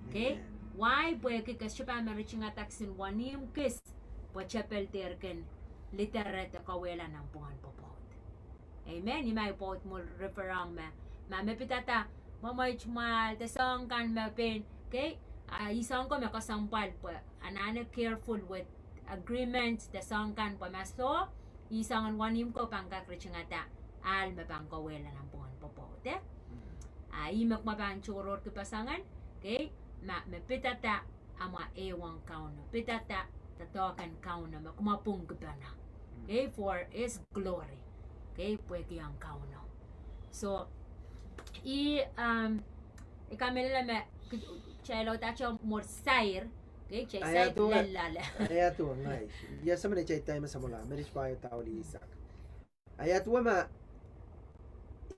Okay? Why? Pwehki ke sohte pahn ritingada kisin wenihmw kis, pwe tepel dehr kin liderede kawehla nan pwuhn pwopwoud. Amen. Ih me I pwoud mwo referong me, ma me pidada mwemweit mwahl de soahng kan me pein, okay, a ih soahng ko me kesempwal pwe anahne careful with agreement de soahng kan pwe ma soh, ih soangen wenihmw ko pahn kak ritingada ahl me pahn kawehla nan pwuhn pwopwoud, eh? A ih me kumwa pahn tohrohrki pasang en, okay, ma me pidada amwa ehuong Kauno, pidada doadoahk en Kauno me kumwa pwungkipene. Okay, for his glory. Okay, pwehki ong Kauno. So, ih, um, I kamehlele me kitail udahte mwo sair, okay, kitail sair lel loale. Ia duwe ngehi, ia se men kitail time samwala, me rit paio daulihsak. Ia duwe ma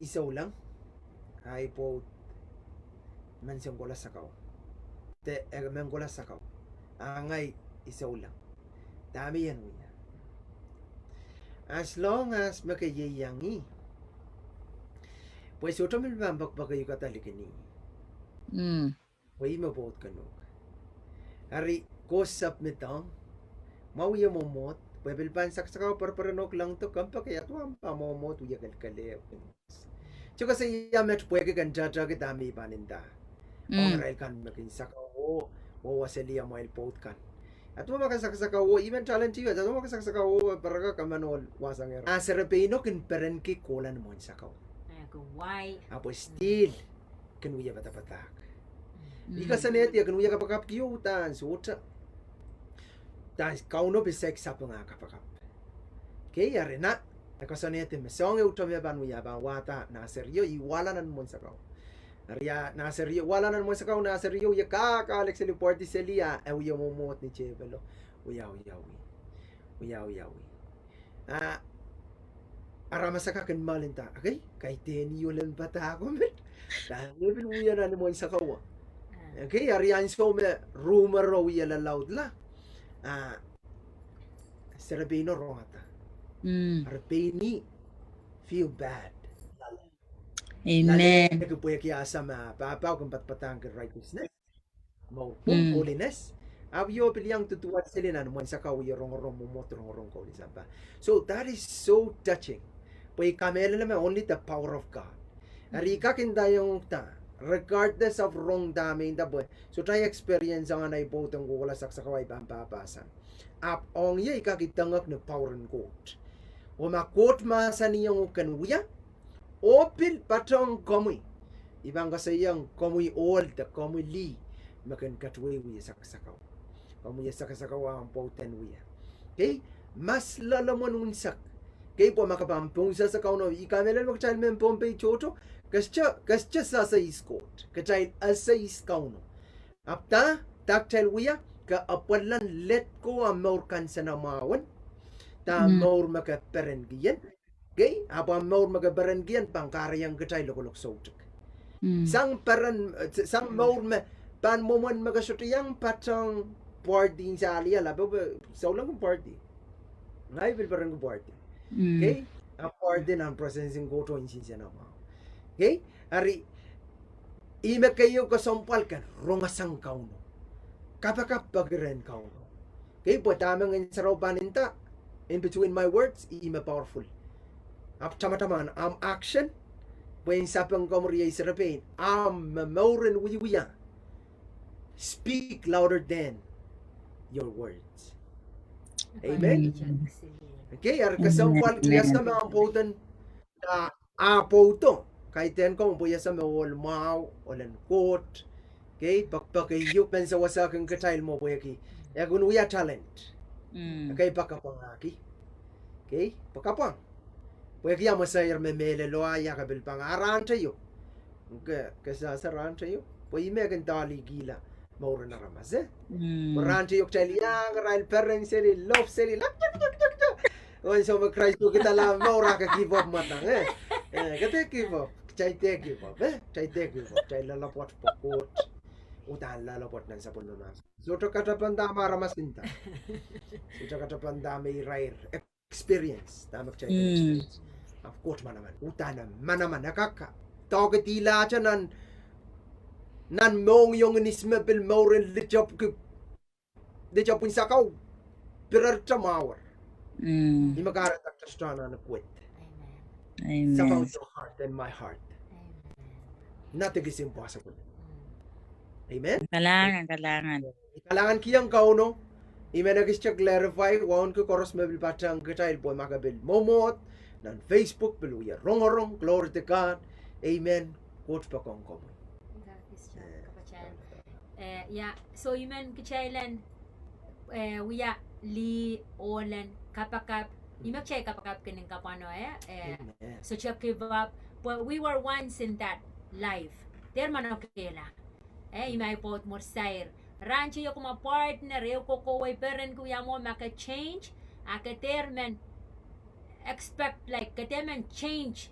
I souleng, a I pwoud men song kohla sakau, de e men kohla sakau, a ngehi I souleng, dahme I en wia? As long as me ke ieiang ih, pwe sohte me pahn pekipeki uhk, kadehdehkin ih. Pwe ih me pwoud ken uhk. Eri ko submit ong, ma wia mwomwohd, pwe pil pahn saksakau pereperen uhk, lengdo, kompoake, ia duwe ma mwomwohd wia kelkele. Sohte koasoia met pwehki ken tehtehki dahme I pahn nda ong irail kan me kin sakau oh, oh wasa lih amwail pwoud kan. Aduwe ma ke saksakau oh, even talent ieu, aduwe ma ke saksakau oh, pereka ke men ohl wahsang ira. A serepeino kin perenki kohla ni mwohn sakau. Ahpw still kin wia padapadahk. I koasoanehdi e kin wia kapakapki oh udahn sohte. Udahn Kauno pil saik sapeng ah kapakap. Kei, eri nan, e koasoanehdi me soangen ehu te me pahn wia pahn wahda nah serio, ih wahla nan mwohn sakau. Eri a nah serio, wahla nan mwohn sakau, nah serio, wia kak, a lek seli pwardi seli a, e wia mwomwohd ni tepelo. Wia, wia, wia. Wia, wia, wia. A, aramas akan kin melinda, okay, kaidehn ih ohl en padahk ko met. Dahme e pil wia nan mwohn sakau. Okay, eri ansou me rumor o wia lalaudla. A, serepeino rongada. Eri pein ih feel bad. Amen. Lale ki pwehki a same pahpa kin padapadahngki righteousness. Mour pwung, holiness. Ahpw ih pil iang duduwehte seli nan mwohn sakau, wia rongorong mwomwohd, rongorong kaunen sampah. So that is so touching. Pwe I kamehlele me only the power of God. Eri I kak indaiong uhk da, regardless of rong dahme I nda pwe sohte I experience ong ahi pwoud en kohkohla saksakau ahi pahn pahpahsan. Ahpw ong ie I kak idengek ni power en Koht. Oh ma Koht mahsanihong uhk en wia, oh pil patohng komwi. I pahn koasoiong komwi ohl de komwi lih me kin ketido wia saksakau. Komwi wia saksakau ahmw pwoud en wia. Okay? Mas loalomw en unsek. Okay, pwe ma ke pahn pwung sehse Kauno, I kamehlele me kitail mehn Pohnpei tohto, ke sohte, ke sohte sehse ihs Koht. Kitail ese ihs Kauno. Ahpw da, da kitail wia, ke apwal en let go ahmw mour kansenamwahu en. Da mour me ke perenki ien. Okay, ahpw ahmw mour me ke perenki ien pahn kahrehiong kitail lokolok soutuk. Sang peren, eh, sang mour me pahn mwomwen me ke sohte iang patohng pwardi, nsa liala pwe, pwe souleng kin pwardi. Ngehi pil perenki pwardi. Okay, a pwardi nan presence en Koht oh nsenamwahu. Okay, eri ih me keieu kesempwal ken rongosang Kauno. Kapakap peki rehn Kauno. Okay, pwe dahme Ngehn Sarawi pahn nda, in between my words, ih me powerful. Ahpw tamataman ahmw action, pwe en sapeng komwi riei serepein, ahmw momour en wiewia speak louder than your words. Amen. Okay, eri kesempwal, I ese me ahmw pwoud en, a, ahmw pwoudo. Kaidehn komw pwe I ese me ohl mwahu, ohl en Koht. Okay, pek, pek iuk men sewese kin kitail mwo pwehki e kin wia talent. Okay, pek kapwangahki. Okay, pek kapwang. Pwehki ahmw sair me mehlelo ah ia ke pil panga rahnteio. Ke, ke sehse rahnteio. Pwe ih me kin doalikihla mour en aramas, eh? Pwe rahnteio kitail iang arail peren seli, love seli, lak, lak, lak, lak, lak. Oh ansou me Krais pwukidala mour ah ke give up mwadang, eh? Eh, ke dehr give up, kitail dehr give up, eh? Kitail dehr give up, kitail loalopwoat pwe Koht uhdahn loalopwoat nan sapwellime mahs. Sohte katapan dahme aramas nda. Sohte katapan dahme irair experience, dahme kitail experience. Ahpw Koht manaman, uhdahn e manaman, e kak doahke dihlahte nan, nan mohngiong en ihs me pil mour en litopw ki, litopw en sakau, pirerte mwahuer. Ih me kahrehda kitail sohte anahne quit. It's about your heart and my heart. Nothing is impossible. Amen. Kalahngan, kalahngan. Kalahngan kihong Kauno. I men ekis te clarify, wauneki koaros me pil patehng kitail pwe ma ke pil mwomwohd nan Facebook, pil wia rongorong, glory to God. Amen. Koht poakohng komwi. Eh, ia, so I men kitail en, eh, wia lih, ohl en kapakap. I men kitail kapakap kin kapwano, eh, eh, sohte give up. But we were once in that life. Dehr manokehla. Eh, I men pwoud mwo sair. Rahnteio kumwa partner, ehu kohkohwei peren, ke wia mwo ma ke change, a ke dehr men expect, like, ke dehr men change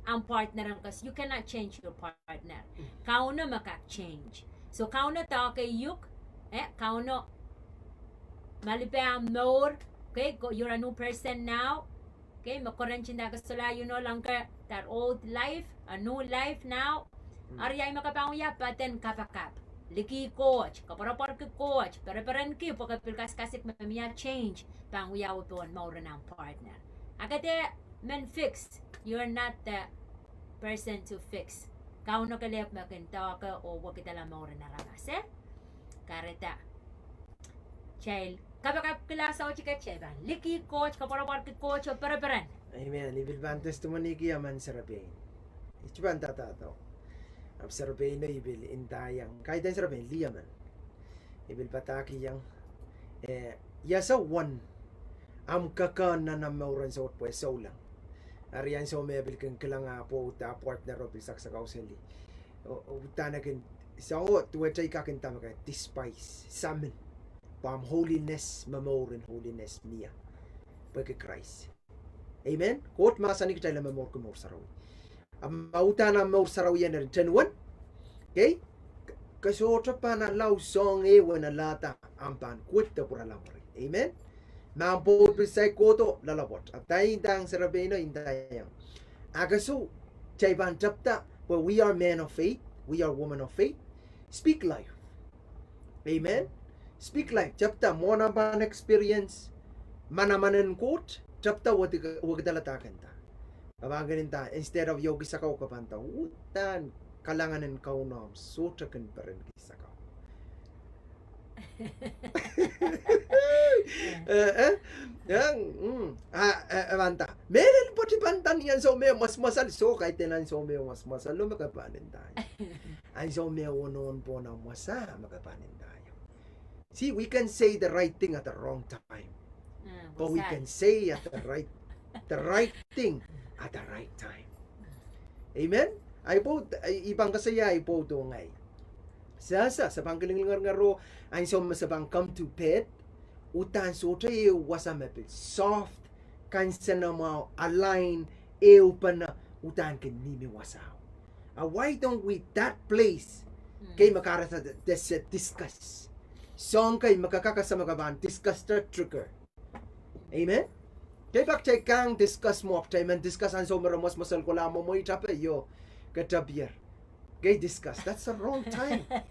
ahmw partner, because you cannot change your partner. Kauno me kak change. So Kauno doahke iuk, eh, Kauno malipe ahmw mour, okay, go, you're a new person now. Okay, me koaros nda ke solahr, you no longer that old life, a new life now. Eri ia me ke pahn wia, pahn kapakap. Likih Koht, koapworopworki Koht, pereperenki pwe ke pil kasikasik me mie change pahn wiawi pohn mour en ahmw partner. A ke dehr men fix, you're not the person to fix. Kauno kelehpw me kin doahke oh wekidala mour en aramas, eh? Kahrehda kitail Kapakapkihla soahng kitail pahn likih Koht, koapworopworki Koht oh pereperen. Amen. I pil pahn testimony ki emen serepein. I pil pahn dadato. Ahpw serepeino I pil ndaiong. Kaidehn serepein lih emen. I pil padahkihong. Eh, ia soh won. Ahmw kekehn nan ahmw mour en Koht pwe souleng. Eri ansou me pil kin kilang ah pwoud ah partner oh pil saksakau seli. Oh, oh, udahn e kin, soangen duwehte I kak nda me ke despise, samin. Pwe ahmw holiness, momour en holiness mie. Pwehki Krais. Amen. Koht mahsanih kitail en momourki mour sarawi. Ahmw udahn ahmw mour sarawi en eri tenuwen. Okay? Ke sohte pahn allow soahng ehu en alehda ahmw pahn kohdo pwurala mwuri. Amen. Ma ahmw pwoud pil saik kohdo, loalopwoat. Ahpw dahme I ndahng serepeino, I ndaiong. Ahkeso, kitail pahn tepda, pwe we are men of faith, we are women of faith. Speak life. Amen. Speak life. Tepda mwohn ahmw pahn experience manaman en Koht, tepda wehdi, wehkidala dahkei nda. Ke pahn kin nda, instead of iouki sakau ke pahn nda, udahn kalahngan en Kauno ahmw sohte kin perenki sakau. Eh, eh, eh, mm. Ah, eh, eh, pahn nda. Mehlel pwoat I pahn nda ni ansou me mwesmwesel, soh kaidehn ansou me mwesmwesel, lo me ke pahn nda. Ansou me wonohn pwohn ahmw wasa, me ke pahn nda. See, we can say the right thing at the wrong time. Ah, but we can say at the right, the right thing at the right time. Amen? Ahi pwoud, I, I pahn koasoia ahi pwoud oh ngehi. Sehse, se pahn kilinglingeringerohng, ansou me se pahn come to bed, udahn sohte ehu wasa me pil soft, kansenamwahu, align, ehupene, udahn kin mihmi wasao. Ah, why don't we that place? Mm. Kei me kahrehda de, de se discuss. Soahng kei me ke kak ese me ke pahn discuss de trigger. Amen? Kei pak kitail kang discuss mwo, kitail men discuss ansou me re mwesmwesel kohla mwomwe I tape, io, ke tapier. Kei discuss. That's the wrong time. Amen?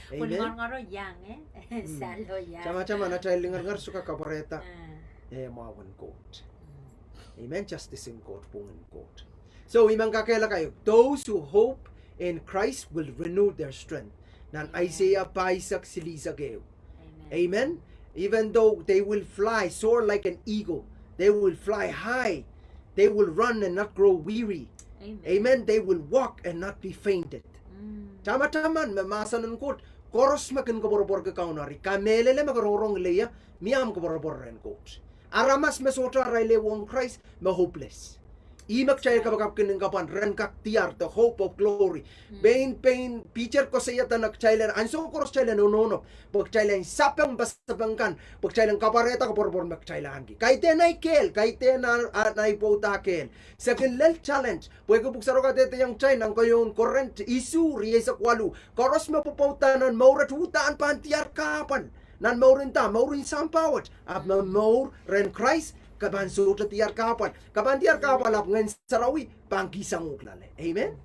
Pwulingorongoro iang, eh? Mm. Salo iang. Tamataman atail lingeringer sohte kak kapwarehda. Ah. Eh, mwahu en Koht. Mm. Amen. Justice en Koht, pwung en Koht. So, I men kakehlaka, those who hope in Christ will renew their strength. Nan Amen. Aiseia pahisek silihsek ehu. Amen. Amen. Even though they will fly, soar like an eagle, they will fly high. They will run and not grow weary. Amen. Amen. They will walk and not be fainted. Mm. Tamataman me mahsen en Koht, koaros me kin koapworopworki Kauno, eri kamehlele me ke rongorong leia, mie ahmw koapworopwor rehn Koht. Aramas me sohte arail ehu ong Krais, me hopeless. Ih me kitail kapakapkin kapwan ren kak diar, the hope of glory. Mm. Pein, pein, Piter koasoia dene kitail en, ansou koaros kitail en onohnop, pwe kitail en sapeng pasapeng kan, pwe kitail en kapwarehda koapworopwor me kitail ahneki. Kaidehn ahi kehl, kaidehn ahi, ahi pwoud ah kehl. Se kin lel talent, pwehki pwuhk sarawio kadehdehiong kitail nan keieun Korint isuh, rieisek waluh. Koaros me pwopwoudda nan mour et udahn pahn diar kahpwal. Nan mour en da, mour en sampah wet. Ahpw me mour rehn Krais, ke pahn sohte diar kahpwal. Ke pahn diar kahpwal ahpw Ngehn Sarawi pahn kihsang uhk loale. Amen?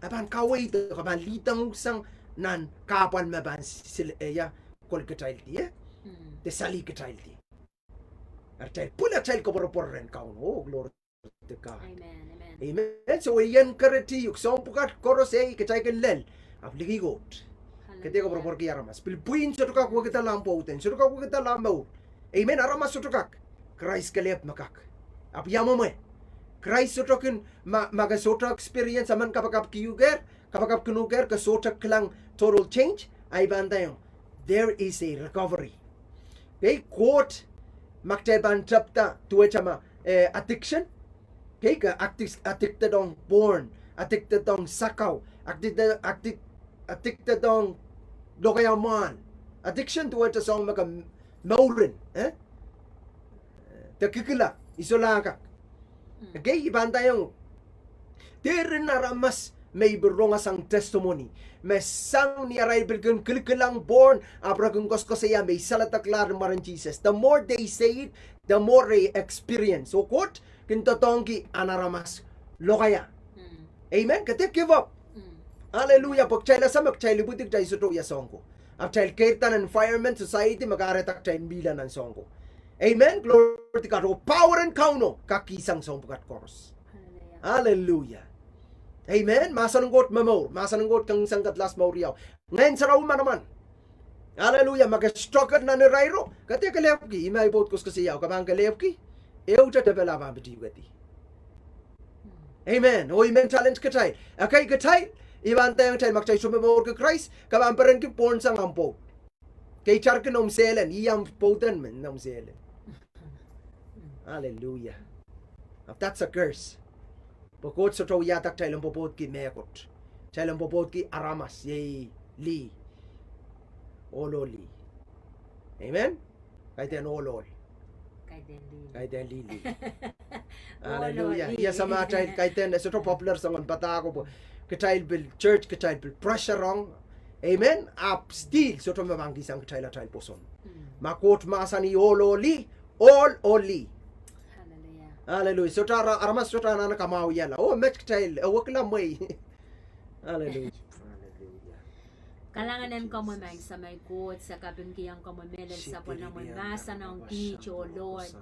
E pahn kaweid, ke pahn lidang uhk sang nan kahpwal me pahn sil, eh, ia, kol kitail di, eh? Mm. De sali kitail di. Eri kitail pwulatail koapworopwor rehn Kauno, oh, glory to God. Amen, amen. Amen. So, I encourage you, soahng pwukat koaros eh, kitail kin lel. Ahpw liki Koht. Hallelujah. Ke dehr koapworopworki aramas. Pil pwihn sohte kak wekidala ahmw pwoud en, sohte kak wekidala ahmw mour. Amen, aramas sohte kak. Krais kelehpw me kak. Ahpw ia mwomwe. Krais sohte kin, ma, ma ke sohte experience emen kapakapkihukar, kapakapkihukar, ke sohte kilang total change, ahi pahn ndaiong, there is a recovery. Okay, Koht, ma kitail pahn tepda, duwehte ma, eh, addiction. Okay, ke addic-, addicted ong porn, addicted ong sakau, addicted, addic-, addicted ong lokaia mwahl. Addiction duwehte soahng me ke mouren, eh? De kikila, I solahr kak. Mm. Okay, I pahn ndaiong. Dehr en aramas me I pil rong sang testimony. Me sang ni arail pil kin kilikilang porn, ahpw re kin koasokoasoia me I saledeklahr mwaren Sises. The more they say it, the more they experience. Oh Koht kin doadoahngki ahn aramas lokaia. Mm. Amen. Ke dehr give up. Mm. Hallelujah. Pwe kitail ese me kitail ipwidi kitail sohte wia soahng ko. Ahpw kitail keirda nan environment, society me kahrehda kitail mihla nan soahng ko. Amen. Glory to God. Oh power en Kauno kak kihsang soahng pwukat koaros. Hallelujah. Hallelujah. Amen. Mahsen en Koht momour. Mahsen en Koht kin sang kedlahs mour ieu. Ngehn Sarawi manaman. Aleluia. Ma ke struggle nan irairo, ke dehr kelehpwki, ih me I pwoud koasoakoasoia, ke pahn kelehpwki, ehute tepel ah pahn pitihkedi. Amen. Oh I men challenge kitail. Ekei kitail, I pahn ndaiong kitail ma kitail sohte momourki Krais, ke pahn perenki pwohnsang omw pwoud. Ke itarki noumw sehlen, ih omw pwoud en men noumw sehlen. Aleluia. That's a curse. Pwe Koht sohte wiahda kitail en pwopwoudki mehkot. Kitail en pwopwoudki aramas, iei lih. Ohl oh lih. Amen. Kaidehn ohl oh lih. Kaidehn lih lih. Aleluia. Ia samatail kaidehn, e sohte popular soangen padahko pwe kitail pil church, kitail pil pressure ong. Amen. Ahpw still sohte me pahn kihsang kitail atail pwoson. Ma Koht mahsanih ohl oh lih, ohl oh lih. Aleluia. Sohte ara-, aramas sohte anahne kamwahwihala. Oh, met kitail, e wekila mwei. Aleluia. Kalahngan en komwi maing Samei Koht, se kapingkihong komwi mehlel sapwellimomwi mahsen ong kiht, oh Lord.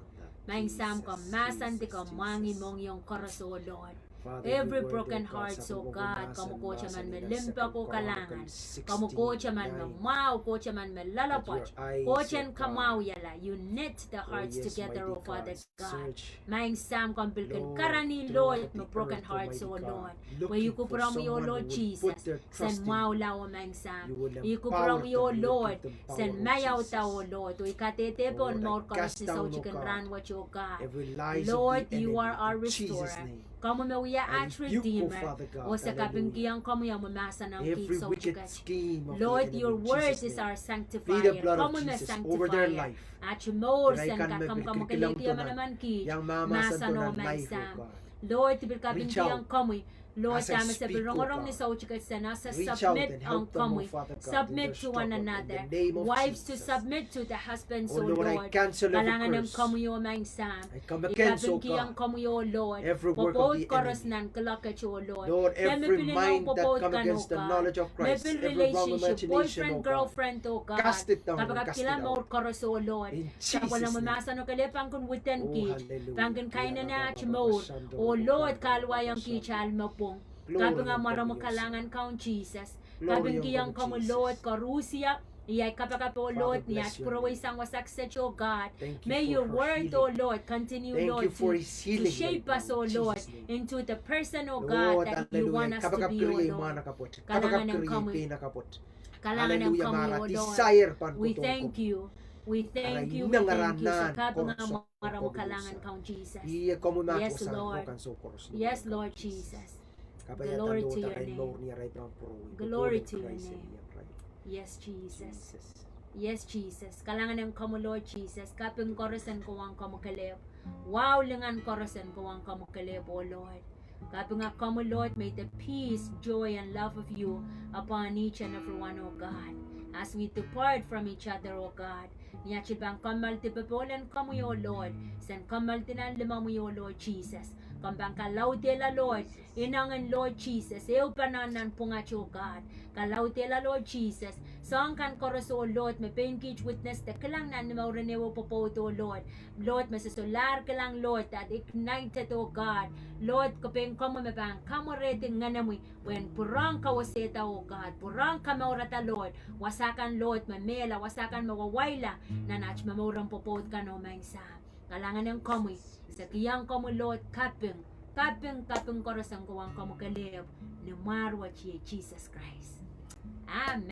Maing Sahm, komw mahsanih, komw mwahngih mohngiong koaros, oh Lord. Every broken hearts, oh God, komw Koht emen me limpoak oh kalahngan. Komw Koht emen me mwahu, Koht emen me loalopwoat. Koht en kamwahwihala, you knit the hearts together, oh Father God. Maing Sahm, komw pil kin karanih, Lord, me broken hearts, oh Lord. Pwe ih kupwuromwi, oh Lord Jesus, sen mwahula, oh maing Sahm. Ih kupwuromwi, oh Lord, sen maiauda, oh Lord. Oh I kadehde pohn mour koaros ni soutik en rahnwet, oh God. Lord, you are our restorer. Komwi me wia at Redeemer. Oh se kapingkihong komwi omwi mahsen ong kiht soutik et. Lord, your word is our sanctifier. Komwi me sanctifier. At mour sen kak kamwakelehki emenemen kiht mahsen, oh maing Sahm. Lord, I pil kapingkihong komwi, Lord, dahme se pil rongorong ni soutik et, sen ese submit ong komwi. Submit to one another. Wives to submit to the husbands, oh Lord. Kalahngan en komwi, oh maing Sahm. I kapingkihong komwi, oh Lord, pwopwoud koaros nan kuloak et, oh Lord. De me pil inou pwopwoud kan, oh God. Me pil relationship, boyfriend, girlfriend, oh God. Kapakapkihla mour koaros, oh Lord. Sapwellime mahsen oh kelehpw pahn kin widen kiht, pahn kin kainene at mour. Oh Lord, kahluwahiong kiht ahl me pwung. Kaping ahmw mwaromwi, kalahngan Kaun Sises. Kapingkihong komwi, Lord, koarusie ahi kapakap, oh Lord, ni at pwurowei sang wasa kiset, oh God. May your word, oh Lord, continue, Lord, to, to shape us, oh Lord, into the person, oh God, that you want us to be, oh Lord. Kalahngan en komwi. Kalahngan en komwi, oh Lord. We thank you. We thank you. We thank you. Se kaping ahmw mwaromwi, kalahngan Kaun Sises. Yes, Lord. Yes, Lord Jesus. Glory to your name. Glory to your name. Yes, Jesus. Yes, Jesus. Kalahngan en komwi, Lord Jesus. Kaping koaros en kowe ong komwi kelehpw. Wahu lingan koaros en kowe ong komwi kelehpw, oh Lord. Kaping ahmw komwi, Lord, may the peace, joy, and love of you upon each and every one, oh God. As we depart from each other, oh God, ni at pil pahn kommoaldi popohl en komwi, oh Lord, sen kommoaldi nan limomwi, oh Lord Jesus. Komw pahn kalaudehla, Lord, inengen, Lord Jesus, ehupene nan pwungat, oh God. Kalaudehla, Lord Jesus, soahng kan koaros, oh Lord, me pein kiht witness de kilang nan mour en ehu pwopwoud, oh Lord. Lord, me se solahr kilang, Lord, that ignited, oh God. Lord, ke pein komwi me pahn kamwerehdi ngenemwi pwehn pwurehng kawesehda, oh God, pwurehng kamourada, Lord, wasa kan, Lord, me mehla, wasa kan me wawaila nan at momour en pwopwoud kan, oh maing Sahm. Kalahngan en komwi. Se kihong komwi, Lord, kaping, kaping, kaping koaros en kowe ong komwi kelehpw, ni mwar wet, iei Jesus Christ. Amen.